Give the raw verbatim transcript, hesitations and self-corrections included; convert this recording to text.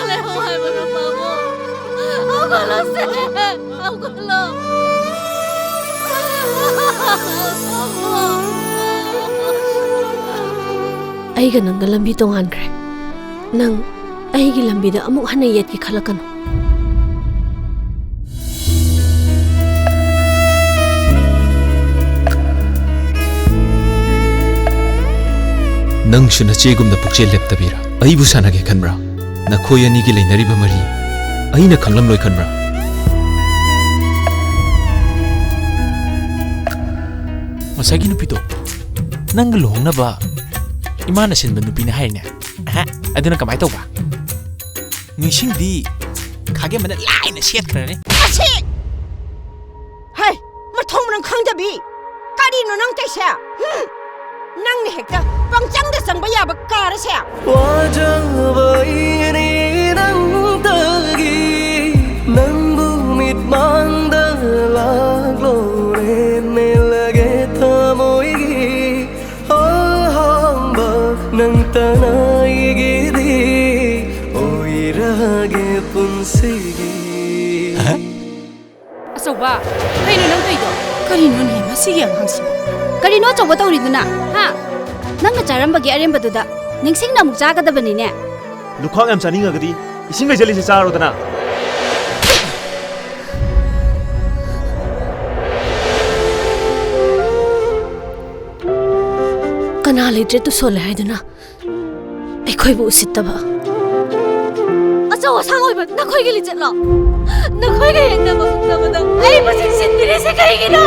ꯂꯩꯍꯧ ꯍꯥꯏꯕ ꯅꯨꯄꯥꯕꯨ꯫ ꯍꯧꯒꯠꯂꯣꯁꯦ, ꯍꯧꯒꯠꯂꯣ꯫ ꯑꯩꯒ ꯅꯪꯒ ꯂꯝꯕꯤ ꯇꯣꯉꯥꯟꯈ꯭ꯔꯦ꯫ ꯅꯪ ꯑꯩꯒꯤ ꯂꯝꯕꯤꯗ ꯑꯃꯨꯛ ꯍꯟꯅ ꯌꯦꯠꯀꯦ ꯈꯜꯂꯛꯀꯅꯨ꯫ ꯅꯪꯁꯨ ꯅꯆꯦꯒꯨꯝꯅ ꯄꯨꯛꯆꯦꯜ ꯂꯦꯞꯇꯕꯤꯔꯥ? ꯑꯩꯕꯨ ꯁꯥꯟꯅꯒꯦ ꯈꯟꯕ꯭ꯔꯥ? ꯅꯈꯣꯏ ꯑꯅꯤꯒꯤ ꯂꯩꯅꯔꯤꯕ ꯃꯔꯤ ꯑꯩꯅ ꯈꯪꯂꯝꯂꯣꯏ ꯈꯟꯕ꯭ꯔꯥ? ꯉꯁꯥꯏꯒꯤ ꯅꯨꯄꯤꯗꯣ ꯅꯪꯒ ꯂꯨꯍꯣꯡꯅꯕ ꯏꯃꯥꯅ ꯁꯤꯟꯕ ꯅꯨꯄꯤꯅꯦ ꯍꯥꯏꯔꯤꯅꯦ꯫ ꯑꯍ, ꯑꯗꯨꯅ ꯀꯃꯥꯏ ꯇꯧꯕ? ꯅꯤꯡꯁꯤꯡꯗꯤ ꯈꯥꯒꯦꯝꯕꯅ ꯂꯥꯏꯅ ꯁꯦꯠꯈ꯭ꯔꯅꯤ꯫ ꯑꯁꯤ! ꯍꯩ! ꯃꯊꯣꯡ ꯃꯔꯝ ꯈꯪꯗꯕꯤ! ꯀꯔꯤꯅꯣ ꯅꯪ ꯇꯧꯏꯁꯦ? ꯍꯨꯝ! ꯅꯪꯅ ꯍꯦꯛꯇ ꯄꯪꯆꯪꯗ ꯆꯪꯕ ꯌꯥꯕ ꯀꯥꯔꯁꯦ? ꯋꯥꯖꯕꯩꯅꯤ ꯅꯪꯗꯒꯤ, ꯅꯪꯕꯨ ꯃꯤꯠꯃꯥꯡꯗ ꯂꯥꯛꯂꯣꯅꯦ, ꯃꯦꯜꯂꯒꯦ ꯊꯃꯣꯏꯒꯤ ꯑꯍꯥꯡꯕ, ꯅꯪꯇꯅ ꯑꯩꯒꯤꯗꯤ ꯑꯣꯏꯔꯒꯦ ꯄꯨꯟꯁꯤꯒꯤ꯫ ꯑꯆꯧꯕ, ꯀꯩꯅꯣ ꯅꯪ ꯇꯧꯔꯤꯗꯣ? ꯀꯔꯤꯅꯣꯅꯦ ꯃꯁꯤꯒꯤ ꯑꯉꯥꯡꯁꯤꯕꯨ? ꯀꯔꯤꯅꯣ ꯑꯆꯧꯕ ꯇꯧꯔꯤꯗꯨꯅ? ꯍꯥ? ꯅꯪꯅ ꯆꯥꯔꯝꯕꯒꯤ ꯑꯔꯦꯝꯕꯗꯨꯗ ꯅꯤꯡꯁꯤꯡꯅ ꯑꯃꯨꯛ ꯆꯥꯒꯗꯕꯅꯤꯅꯦ꯫ ꯂꯨꯈꯥꯛ ꯌꯥꯝ ꯆꯥꯅꯤꯡꯉꯒꯗꯤ ꯏꯁꯤꯡ ꯍꯩꯖꯤꯜꯂꯤꯁꯦ ꯆꯥꯔꯣꯗꯅ꯫ ꯀꯅꯥ ꯂꯩꯇ꯭ꯔꯦ ꯇꯨꯁꯣꯜꯂꯦ ꯍꯥꯏꯗꯨꯅ ꯑꯩꯈꯣꯏꯕꯨ ꯎꯁꯤꯠꯇꯕ? ꯑꯆꯧ ꯑꯁꯥꯡ ꯑꯣꯏꯕ ꯅꯈꯣꯏꯒꯤ ꯂꯤꯆꯠꯂꯣ? ꯅꯈꯣꯏꯒ ꯌꯦꯡꯅꯕ ꯉꯝꯗꯕꯗ ꯑꯩꯕꯨ ꯆꯤꯡꯁꯤꯟꯕꯤꯔꯤꯁꯦ ꯀꯩꯒꯤꯅꯣ?